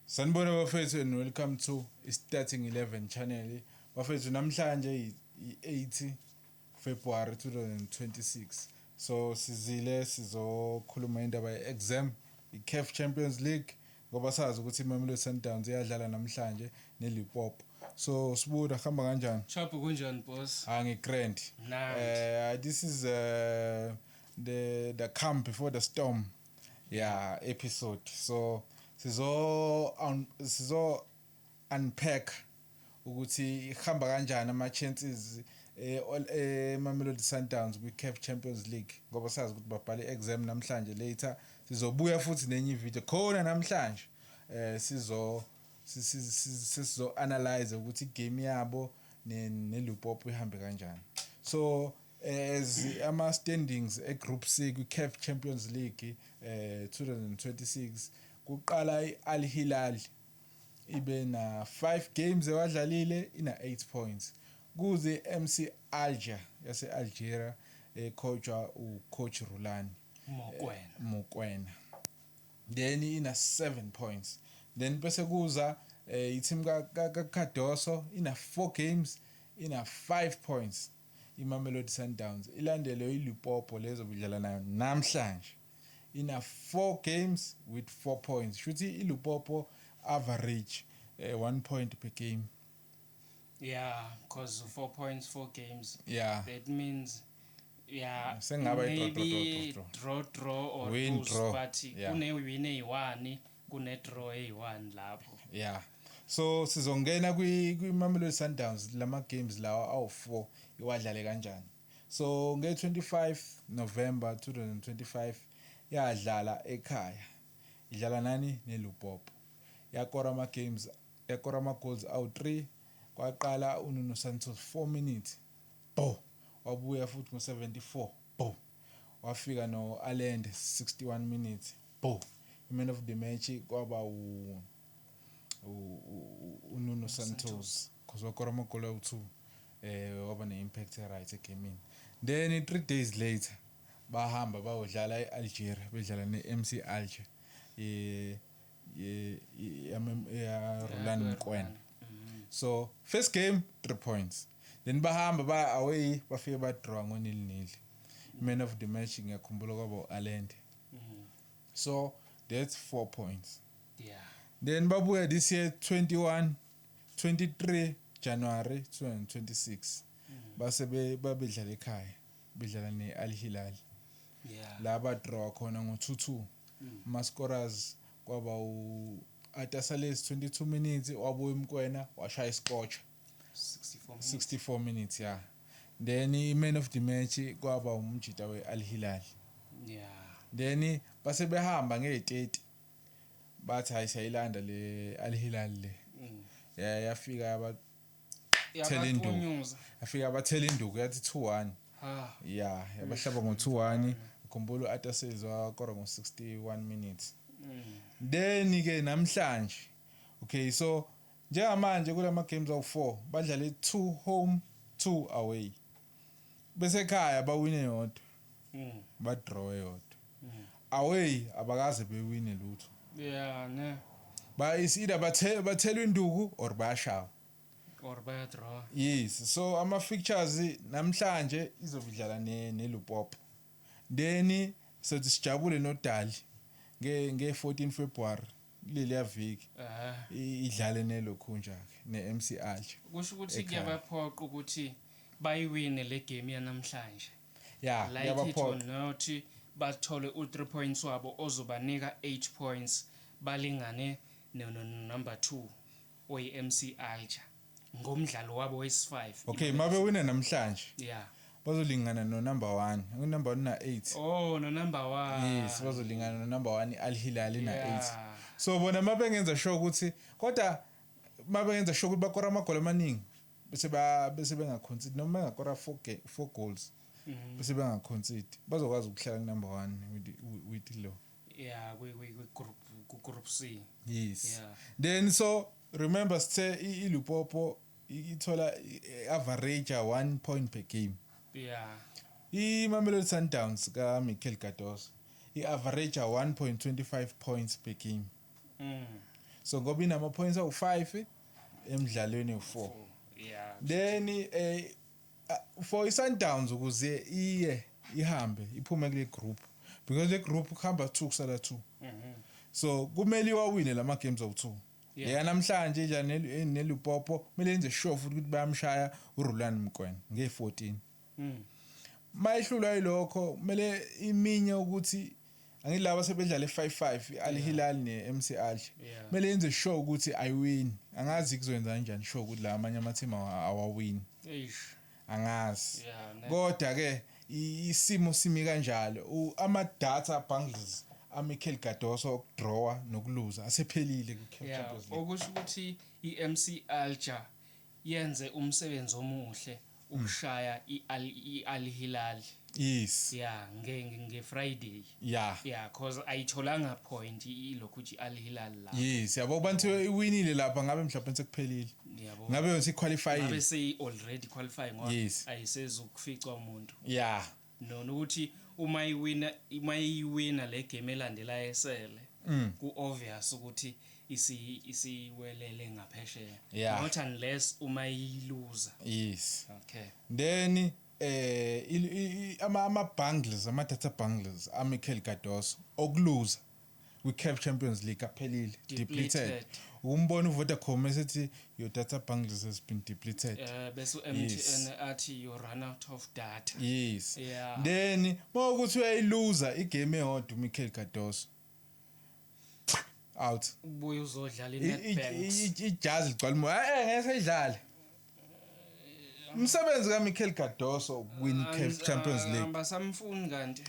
Sanibona bafethu and welcome to Starting 11 channel. Bafethu, namhlanje i-8 February 2026. So sizile sizokhuluma indaba ye-exam, i-CAF Champions League, ngoba sazi ukuthi iMamelodi Sundowns iyadlala namhlanje neLupopo. So Sibuda, hamba kanjani? Chap, kunjani, boss? Ah, ngi-grand. Mnandi. This is the calm before the storm, yeah, episode. So sizo unpack ukuthi ihamba kanjani ama chances Mamelodi Sundowns kwi CAF Champions League, ngoba sazi ukuthi babhale exam namhlanje. Later sizobuya futhi nenye video khona namhlanje, sizo sizo analyze ukuthi igame yabo neLupopo ihambe kanjani. So as ama standings e Group C kwi CAF Champions League 2026, kuqala iAl Hilal, ibe na 5 games ewadlalile, ina 8 points, kuze MC Alger yase Algeria, ecoachwa ucoach Rulani Mokwena. Mokwena, then ina 7 points. Then bese kuza i-team ka Cardoso, ina 4 games, ina 5 points, iMamelodi Sundowns. Ilandelwe iLupopo lezo bidlala nayo namhlanje, ina 4 games with 4 points. Shuthi iLupopo average 1 point per game. Yeah, because 4 points, 4 games. That means, yeah, Sengaba i-draw, draw, maybe draw, draw, draw or win, lose, draw. But kune win eyi-1, kune draw eyi-1 lapho. Yeah, so sizongena kwi Mamelodi Sundowns, lama games lawa awu4 iwadlale kanjani. So nge25 November 2025 yadlala ekhaya, idlala nani? NeLupopo. Yakora ama games, yakora ama goals awu3. Kwaqala uNuno Santos, 4 minutes, bo, wabuya futhi ngo74, bo, wafika no Allende, 61 minutes, bo. Man of the match kwaba uNuno Santos, because wakora amagoli awu2, waba ne-impact right egamini. Then 3 days later bahamba bayodlala e-Algeria, bedlala ne-MC Alger ye ye ya Rulani Mokwena. So first game, 3 points. Then bahamba ba away, bafike ba draw ngo 0-0. Man of the match, ngiyakhumbula, kwaba u-Allende. So that's 4 points. Then babuya this year, 21 23 January 2026, base babedlala ekhaya, bedlala ne-Al Hilal. La ba draw khona ngo-2-2. Ama scorers kwaba u Arthur Sales, 22 minutes, wabuya uMkwena washaya iscotch. 64 minutes. 64 minutes, yeah. Then i-man of the match kwaba umjita we-Al Hilal. Then base behamba nge-30, bathi hayi, siyayilanda le Al Hilal le. Ya, yafika yaba Thela induku. Yabatunyuza. Yafika yabathela induku, yathi 2-1. Ha. Ya, yabahlaba ngo-2-1. Khumbula u-Arthur Sales wakora ngo-61 minutes. Then ke namhlanje, okay, so njengamanje kulama games awu4 badlale 2 home, 2 away. Bese ekhaya bawine yodwa, ba draw yodwa. Away abakaze bewine lutho. Yeah, ne. Ba is either bathelwa induku or bayashawa. Or baya draw. Yes, so ama fixtures namhlanje izobidlala ne neLupopo. Then sothi sijabule noDali nge 14 February kuleliya viki, idlale nelokhunja ke, ne-MC Alger. Kusho ukuthi Ekhaya. Kuyabaphoqa ukuthi bayiwine le game yanamhlanje. Ya. Like it or Kuyabaphoqa. not, bathole u3 points wabo ozobanika 8 points, balingane no number 2 oyi MC Alger ngomdlalo wabo wesi5. Okay, mabe wina namhlanje, bazolingana no number 1. Number 1 na 8. Oh, no number 1. Yes, bazolingana no number 1, Al Hilal, na 8. So bona mabengenza sure ukuthi, kodwa mabengenza sure ukuthi bakora amagoli amaningi, bese bengaconcede, noma bengakora 4 goals, bese bengaconcede, bazokwazi ukuhlala ku number 1 with lo. Yeah, kwi group C. Yes. Then so remember sithe iLupopo ithola average 1 point per game. IMamelodi Sundowns ka Michael Cardoso i-average 1.25 points per game. So ngoba inama points awu5 emidlalweni ewu4. Then for iSundowns ukuze iye ihambe iphume kule group, because le group kuhamba 2 kusala 2. So kumele iwawine lama games awu2. Yeah, namhlanje idla neLupopo, kumele yenze sure futhi ukuthi bayamshaya uRulani Mokwena nge14. Mayihlulwa yilokho, kumele iminye ukuthi angilaba sebedlala e5-5, Al Hilal ne-MC Alger. Kumele yenze sure ukuthi ayiwini. Angazi kuzoyenza kanjani sure ukuthi la amanye ama-team awawini. Eish. Angazi. Yeah, ne. Kodwa ke isimo simi kanjalo. Ama-data bundles aMikel Cardoso okudrawa nokuluza asephelile ku-CAF Champions League. Okusho ukuthi i-MC Alger yenze umsebenzi omuhle ukushaya i-Al Hilal. Yeah, nge Friday. Yeah, cause ayitholanga point ilokhu ukuthi Al Hilal la. Yes, yabo, bantu iwinile lapha ngabe mhlawumbe sekuphelile. Yabo. Ngabe yona qualifying. Ngabe seyi already qualify ngoba ayisezukuficwa umuntu. Nona ukuthi uma iwina le game elandelayo esele, ku obvious ukuthi isiwelele ngaphesheya. Not unless uma iluza. Okay. Then ama bundles, ama data bundles aMikel Cardoso okuluza kwi-CAF Champions League aphelile, depleted. Depleted. Umbona uVodacom esethi your data bundles has been depleted. Bese u-MTN athi you run out of data. Yes. Then mawukuthi uyayiluza igame eyodwa uMikel Cardoso, out. Ubuye uzodlala i-Nedbank. Ijazi ligcwala umoya, ngeke seyidlale. Umsebenzi kaMikel Cardoso ukuwina iCAF Champions League. Basamfuni kanti.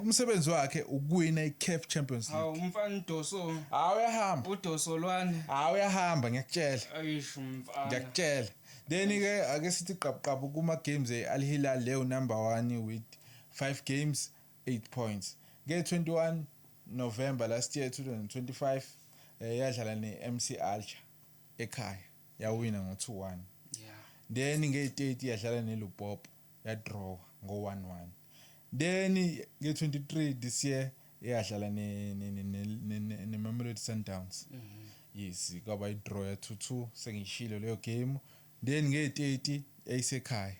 Umsebenzi wakhe ukuwina iCAF Champions League. Hawu, umfana Doso. Hawu, uyahamba. UDoso lwane. Hawu, uyahamba, ngiyakutshela. Ayisho umfana. Ngiyakutshela. Then ke ake sithi qapqapu kuma games e-Al Hilal, leyo number 1 with 5 games, 8 points. Nge 21 November last year, 2025, yadlala ne-MC Alger ekhaya, yawina ngo 2-1. Then nge-30 yadlala neLupopo, yadraw ngo 1-1. Then nge-23 this year yadlala ne-Mamelodi Sundowns. Yes, kwaba i-draw ya 2-2, sengishilo leyo game. Then nge-30 eyisekhaya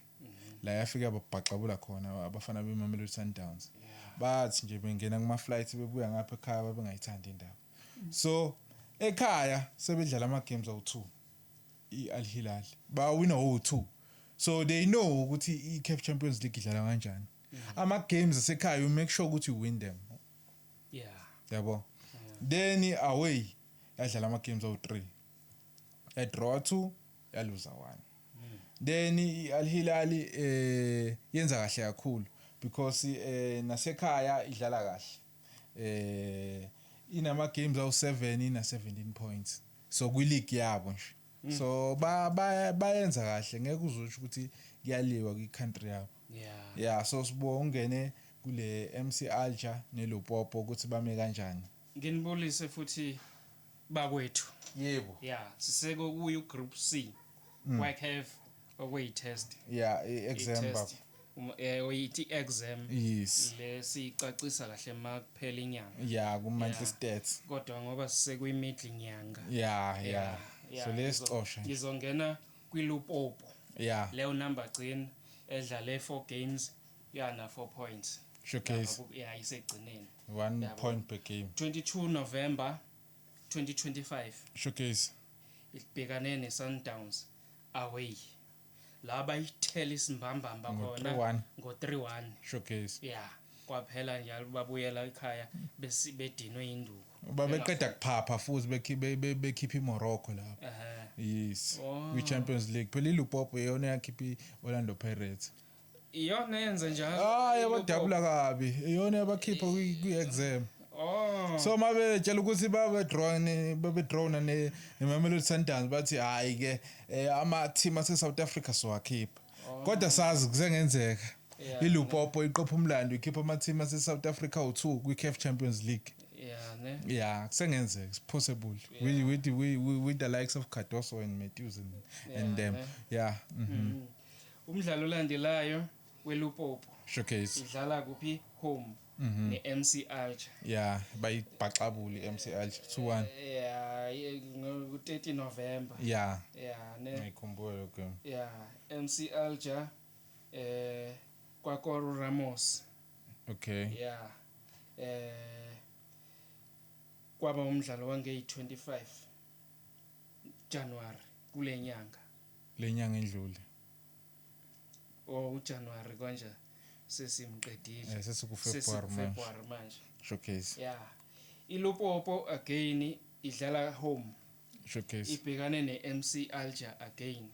la yafika babhaxabula khona abafana beMamelodi Sundowns. Bathi nje bengena kuma flights bebuya ngapha ekhaya, babengayithandi indaba. So ekhaya sebedlala ama games awu2, i-Al Hilal bawina o2, so they know ukuthi i-CAF Champions League idlala kanjani. Ama games asekhaya you make sure ukuthi you win them. Yabo. Then away yadlala ama games awu3, ya draw 2, yaluza 1. Then i-Al Hilal yenza kahle kakhulu because nasekhaya idlala kahle, inama games awu7, ina 17 points, so kwi league yabo nje, so ba bayenza kahle, ngeke uzosho ukuthi kuyaliwa kwi country yabo. Yeah, so sibo ungene kule MC Alger neLupopo ukuthi bame kanjani. Nginibulise futhi bakwethu. Yebo. Yeah, siseko kuyo group C. WCAF okuyi test. Yeah, i-exam baba. I-test. Oyithi exam. Le siyicacisa kahle makuphela inyanga. Yeah, ku monthly stats. Kodwa ngoba sisekwi middle nyanga. So lesicosha. Ngizongena kwiLupopo. Leyo number gcina edlale 4 games, yana 4 points. Showcase. Lapha yeah, isegcineni. 1 Yabo. point per game. 22 November 2025. Showcase. Ibhekane neSundowns away. La bayithela isimbambamba Ngo khona 3-1. Ngo 3-1. Showcase. Yeah, kwaphela njalo, babuyela ekhaya bedinwe induku. Babeqeda kuphapha futhi bekhipha iMorocco lapha. Yes. Oh. Kwi Champions League. Phela iLupopo iyona yakhipha iOrlando Pirates. Iyona yenze njalo. Ah, yabadabula kabi. Iyona yabakhipha kwi exam. Oh. So mabetshela ukuthi babe draw ne Mamelodi Sundowns, bathi hayi ke, ama team ase South Africa siwakhipha. Kodwa sazi kusengenzeka. ILupopo iqopha umlando ikhipha ama team ase South Africa u2 kwi CAF Champions League. Yeah, ne. Yeah, kusengenzeka, it's possible. With the likes of Cardoso and Matthews and them. Ne. Yeah. Umdlalo olandelayo weLupopo Showcase. Idlala kuphi? Home. Ne-MC Alger. Yeah, bayibhaxabule i-MC Alger 2-1. Yeah, ngo-30 November. Yeah, ne. Ngiyikhumbula lo game. Yeah, MC Alger kwakora Ramos. Yeah. Kwaba umdlalo wange-25 January kule nyanga. Lenyanga endlule. Oh, uJanuary konje sesimqedile. Sesiku February manje. February manje. Showcase. Yeah. ILupopo again idlala home. Showcase. Ibhekane ne-MC Alger again.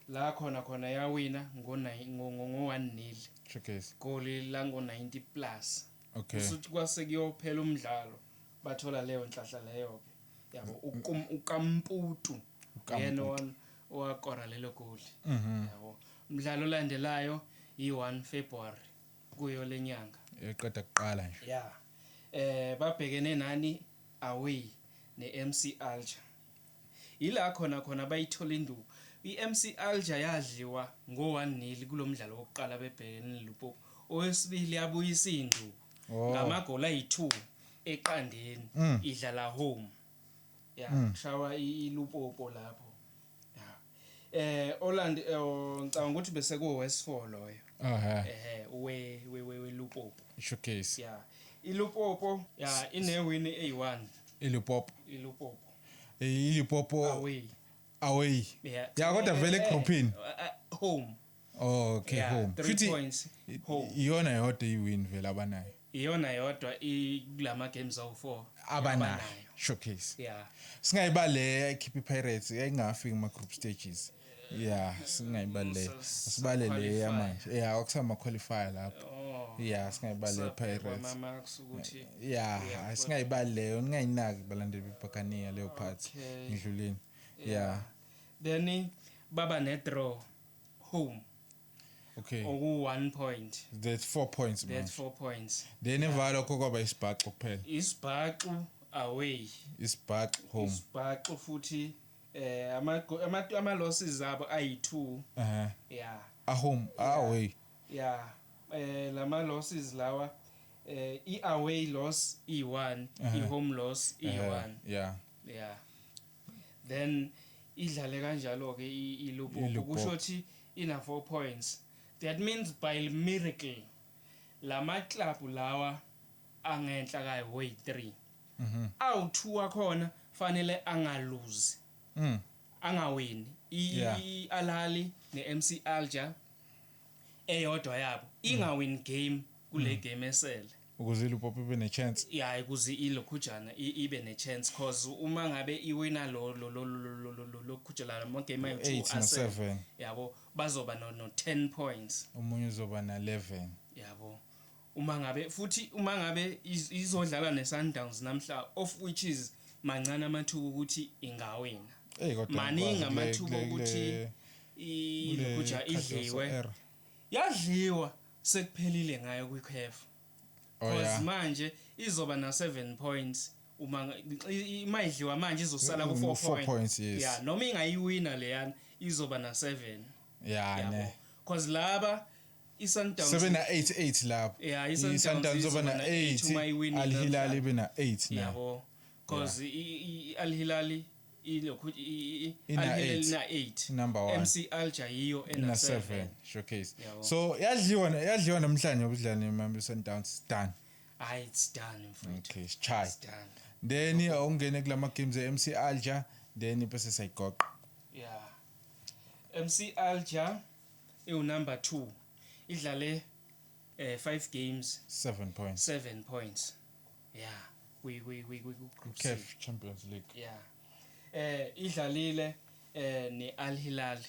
La khona khona yawina ngo 1-0. Showcase. Goli la ngo 90 plus. Usuthi kwase kuyophela umdlalo bathola leyo nhlahla leyo ke. Yabo, uKamputu. Yena owakora lelo goli. Yabo. Umdlalo olandelayo i1 February kuyo lenyanga. Eqeda kuqala nje. Yeah. Babhekene nani away ne-MC Alger. Ila khona khona bayithola induku. I-MC Alger yadliwa ngo-1-0 kulomdlalo wokuqala bebhekene neLupopo. Owesibili yabuyisa induku ngamagoli ayi-2 eqandeni idlala home. Yeah, kushawa iLupopo lapho. Yeah. Orlando, ngicabanga ukuthi bese ku West 4 loyo. We we we Lupopo. Showcase. Yeah. ILupopo, yeah, ine win eyi-1. ILupopo. ILupopo. ILupopo away. Away. Yeah. Yeah, kodwa vele egroupini. Home. Oh, okay, Yeah, home. 3 Futhi points home. iyona yodwa iwin vele abanayo. Iyona yodwa kulama games awu4 abanayo. Showcase. Yeah. Singayibale ekhipha iPirates yayingafiki kuma group stages. Yeah, singayibale. Sibale le qualify. yamanje. Yeah, okusama qualifier lapho. Oh. Yeah, singayibale Sabhekwa iPirates. ama-marks ukuthi Yeah, singayibali leyo, ningayinaki balandeli beBuccaneer leyo part. Indluleni. Yeah. Then baba ne draw home. Oku 1 point. That's 4 points man. That's 4 points. Then emva lokho kwaba isibhaxu kuphela. Isibhaxu away. Isibhaxu home. Isibhaxu futhi ama losses abo ayi2. Yeah. A home, away. Yeah. Lama losses lawa I away loss i1, i home loss i1. Yeah. Yeah. Then idlale kanjalo ke iLupopo iLupopo. Kusho ukuthi ina 4 points. That means by miracle lama club lawa angenhla ka way 3. Awu2 wakhona fanele angaluzi. Angawini. Al Ahly ne MC Alger eyodwa yabo ingawin game kule game esele. Ukuze iLupopo ibe ne chance. Yeah, ukuze ilokhujana ibe ne chance, cause uma ngabe iwina lo lo lo lo lo lo lo lokhujana lama game ayi 2 8 na asele. 7. Yabo, bazoba no 10 points. Omunye uzoba na 11. Yabo. Uma ngabe futhi uma ngabe izodlala ne Sundowns namhla, of which is mancane amathuba ukuthi ingawina. Hey, kodwa Maningi ngikwazi amathuba ukuthi kule ilokhujana Cardoso idliwe. era. Yadliwa sekuphelile ngayo kwiCAF. Oh, Because yeah. manje izoba na 7 points uma mayidliwa manje izosala ku 4 4 points. points, yes. Yeah, noma ingayiwina leyana izoba na 7. Yeah, Yabo. ne. Because laba iSundowns 7 na 8 8 lapho. Yeah, iSundowns iSundowns izoba na izoba na 8 8, uma iwinile Al Hilal namhlanje. ibe na 8 na. Yabo. Because Al Hilal ilokhu Ina Al Hilal 8. ina 8. Number 1. MC Alger yiyo ina ena 7 7. showcase. Yabo. So yadliwa namhlanje ubudlala neMamelodi Sundowns, done. Hayi, it's done mfowethu. Okay, shy. It's done. Then awungene kulama games e MC Alger, then bese sayigoqa. Yeah. MC Alger iwu number 2. Idlale 5 games, 7 points. 7 points. Yeah. We group C. CAF Champions League. Yeah. Idlalile ne Al Hilal.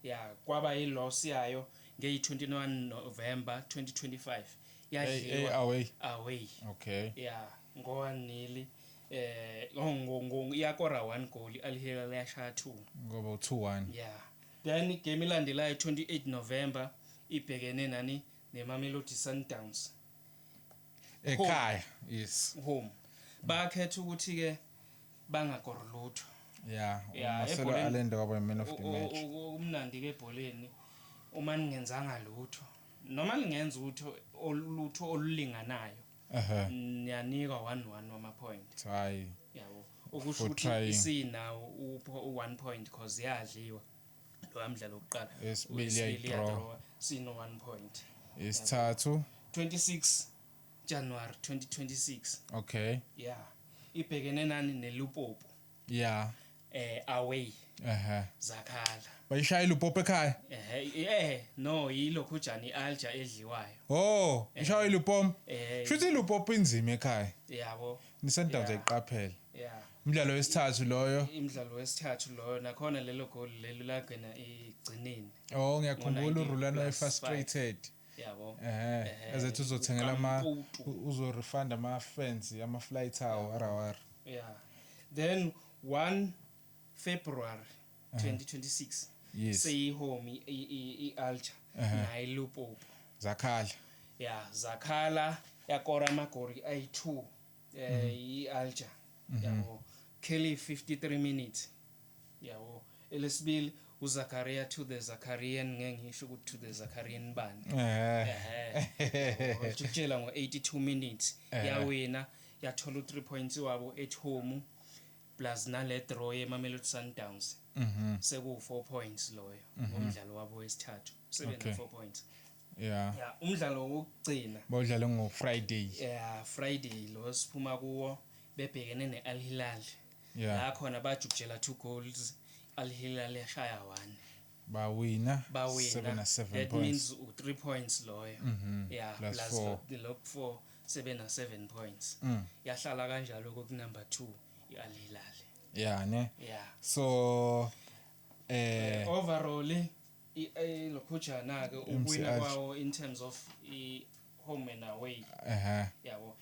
Yeah, kwaba i loss yayo nge 21 November 2025. Hey, Yadliwa away. Away. Okay. Yeah, ngo-1-0 ngo ngo yakora 1 goal, Al Hilal yashaya 2. Ngoba 2-1. Yeah. Then game ilandelayo 28 November ibhekene nani neMamelodi Sundowns. Ekhaya. Yes. Home. Bakhetha ukuthi ke bangakori lutho. Yeah, Yeah, Marcelo ebholeni Allende kwaba man of the match. Kumnandi ke ebholeni uma ningenzanga lutho. Noma lingenza ukuthi olutho olulinganayo, niyanikwa 1-1 wama point. Hayi. Yabo, okusho For ukuthi trying. isinawo u-1 point cause yadliwa lo mdlalo wokuqala. Esibili Wesibili yayidraw. yadraw, sino 1 point. Isithathu. 26 January 2026. Yeah, ibhekene nani? NeLupopo. Away. Zakhala. Bayishayela iLupopo ekhaya? No, yilokhu jani i-Alger edliwayo. Oh, ishayela iLupopo. Shuthi iLupopo inzima ekhaya. Yabo. NiSundowns ayiqaphela. Umdlalo wesithathu loyo. Imidlalo wesithathu loyo, nakhona lelo goal lelo lagcina egcineni. Oh, ngiyakhumbula. Ngo-90 uRulani plus frustrated. Yabo. Ezethu uzothengela ama uKamputu. Uzorefund ama fans ama flight awo warawara. Yeah, then 1 February 2026, seyihome i-Alger nayo iLupopo. Zakhala. Yeah, zakhala, yakora amagoli ayi-2 i-Alger, yabo, Kelly 53 minutes, yabo. Elesibili uZakaria to the Zakarian, ngeke ngisho ukuthi to the Zakarian bani. Ehe, ukutshela ngo-82 minutes yawina, yathola u-3 points wabo at home plus nale draw yeMamelodi Sundowns. Seku-4 points loyo ngomdlalo wabo wesithathu, sebe na-4 points. Yeah, umdlalo wokugcina. Bawudlale ngo Friday. Yeah, Friday lo siphuma kuwo, bebhekene ne-Al Hilal. La khona bajubjela 2 goals, Al Hilal yashaya 1. Bawina. Bawina. 7 na 7 That points. means u-3 points loyo. Yeah. Plus Plus four. lo 4, sebe na 7 points. Yahlala kanjalo ku number 2 i-Al Hilal. Yeah, ne. Yeah. So Overall lokhujana ke ukuwina Alger. kwawo in terms of i home and away, yabo,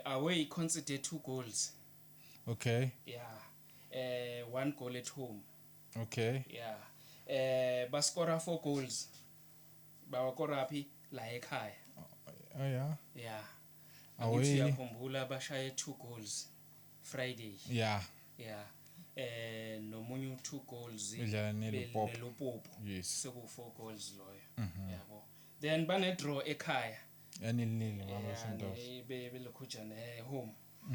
away conceded 2 goals. Yeah, 1 goal at home. Yeah, bascora 4 goals, bawakora phi? La ekhaya. Oh yeah. Yeah. Away. Angithi uyakhumbula bashaye 2 goals Friday? Yeah, nomunye u2 goals. Bedlala neLupopo. NeLupopo. Yes. Seku 4 goals loyo, yabo. Then bane draw ekhaya. Yanil-nil ngaba Sundowns. Belokhujana home,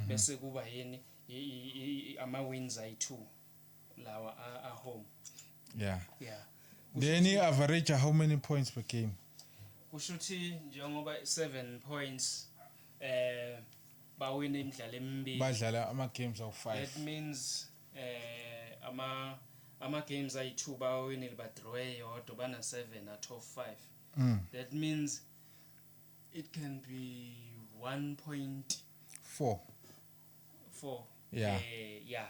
bese kuba yini? Ama wins ayi2 lawa a home. Yeah. Then i average how many points per game? Kusho ukuthi njengoba 7 points, bawina imidlalo emibili. Badlala ama games awu5. That means ama games ayi2 bawinile, ba draw eyodwa, bana 7 out of 5. That means it can be 1.4. 4. Yeah. Yeah.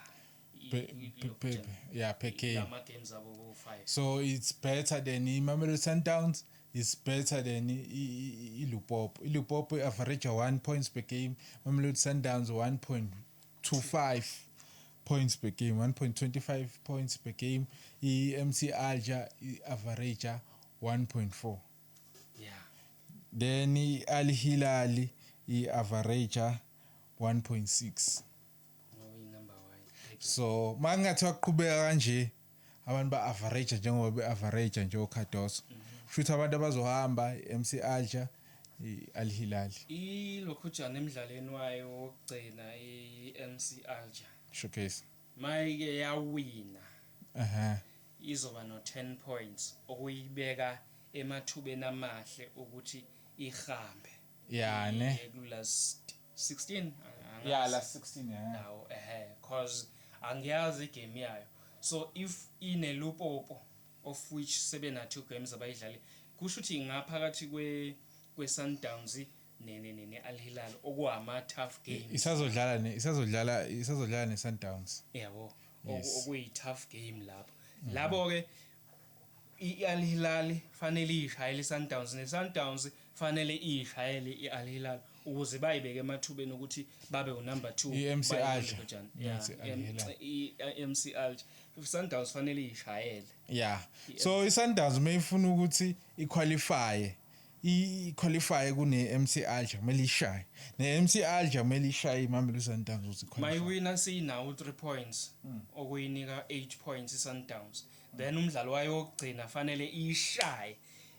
Yeah, per game. Ama games abo ku 5. So it's better than iMamelodi Sundowns, it's better than iLupopo. ILupopo average 1 points per game, Mamelodi Sundowns 1.25 points per game, 1.25 points per game. I-MC Alger i-average 1.4. Then i-Al Hilal i-average 1.6. Ngoba i-number 1. So makungathiwa kuqhubeka kanje, abantu ba-average njengoba be-average nje oCardoso, futhi abantu abazohamba i-MC Alger, i-Al Hilal. Ilokhujana emidlalweni wayo wokugcina i-MC Alger Showcase. Mayike yawina, izoba no-10 points, okuyibeka emathubeni amahle ukuthi ihambe Yeah, ne. iye ku-last 16, angazi. Yeah, last 16, yeah. Nawo, ehe, cause angiyazi igame yayo. So if ineLupopo, of which sebena two games abayidlale, kusho ukuthi ngaphakathi kwe Sundowns ne Al Hilal, okuwama tough games. Isazodlala ne Sundowns. Yabo. Okuyi tough game lapho. Labo ke i-Al Hilal fanele ishayele iSundowns, neSundowns fanele ishayele i-Al Hilal ukuze bayibeke emathubeni ukuthi babe unumber 2. I-MC Alger. Yeah. I-MC Al Hilal. I-MC Alger, Sundowns fanele ishayele. Yeah, so iSundowns mayifuna ukuthi iqualify, i-qualify kune MC Alger, kumele ishaye, ne-MC Alger kumele ishaye iMamelodi Sundowns ukuthi iqualify. Mayiwina siyinawo 3 points, okuyinika 8 points iSundowns. Then umdlalo wayo wokugcina fanele ishaye,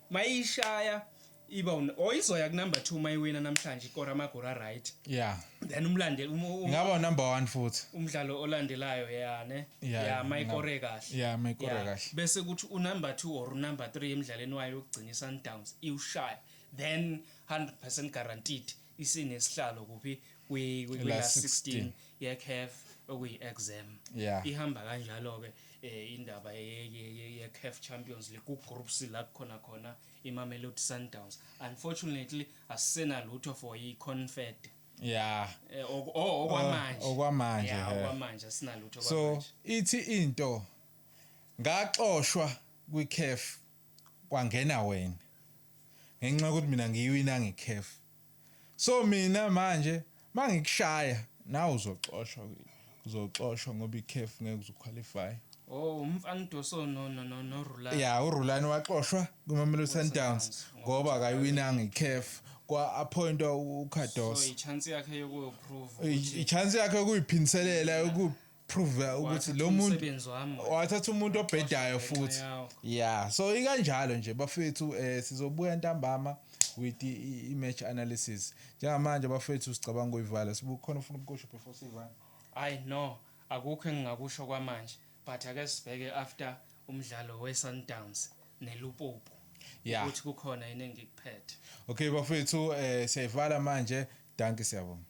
mayishaya. Iba o izoya ku number 2 mayiwina namhlanje, ikora amagoli right. Then umlandeli Ingaba number 1 futhi. Umdlalo olandelayo, ya ne? Ya, mayikore kahle. Yeah, mayikore kahle. Bese kuthi unumber 2 or unumber 3 emidlalweni wayo yokugcina iSundowns iwushaya, then 100% guaranteed isinesihlalo kuphi? Kwi last last 16 16 ye-CAF, okuyi-exam. Ihamba kanjalo ke indaba ye-CAF Champions League ku group C, la kukhona khona iMamelodi Sundowns. Unfortunately asisenalutho for i-Confed. Okwamanje. Okwamanje, Yeah, okwamanje asinalutho So kwamanje. ithi into ngaxoshwa kwi-CAF, kwangena wena ngenxa yokuthi mina ngiyiwina nge-CAF, so mina manje mangikushaya nawe uzoxoshwa ngoba i-CAF ngeke uzuqualify. Oh, umfana Doso no Rulani. Ya, uRulani waxoshwa kwiMamelodi Sundowns Sundowns, ngoba akayiwinanga i-CAF, kwa-appointwa So uCardoso. I-chance yakhe yokuyoprove ukuthi I-chance yakhe yokuyiphindiselela, ukuprove ukuthi wathatha lo muntu umsebenzi wami wena. Wathatha umuntu obhedayo ngenxa futhi. yakho. Yeah, so ikanjalo nje bafethu, sizobuya ntambama with i-match analysis. Njengamanje bafethu sicabanga ukuyivala. Sibukhona ufuna ukusho before sivala? Hayi no, akukho engingakusho kwamanje, but ake sibheke after umdlalo we-Sundowns neLupopo ukuthi kukhona yini engikuphethe. Okay bafethu, siyayivala manje. Dankie, siyabonga.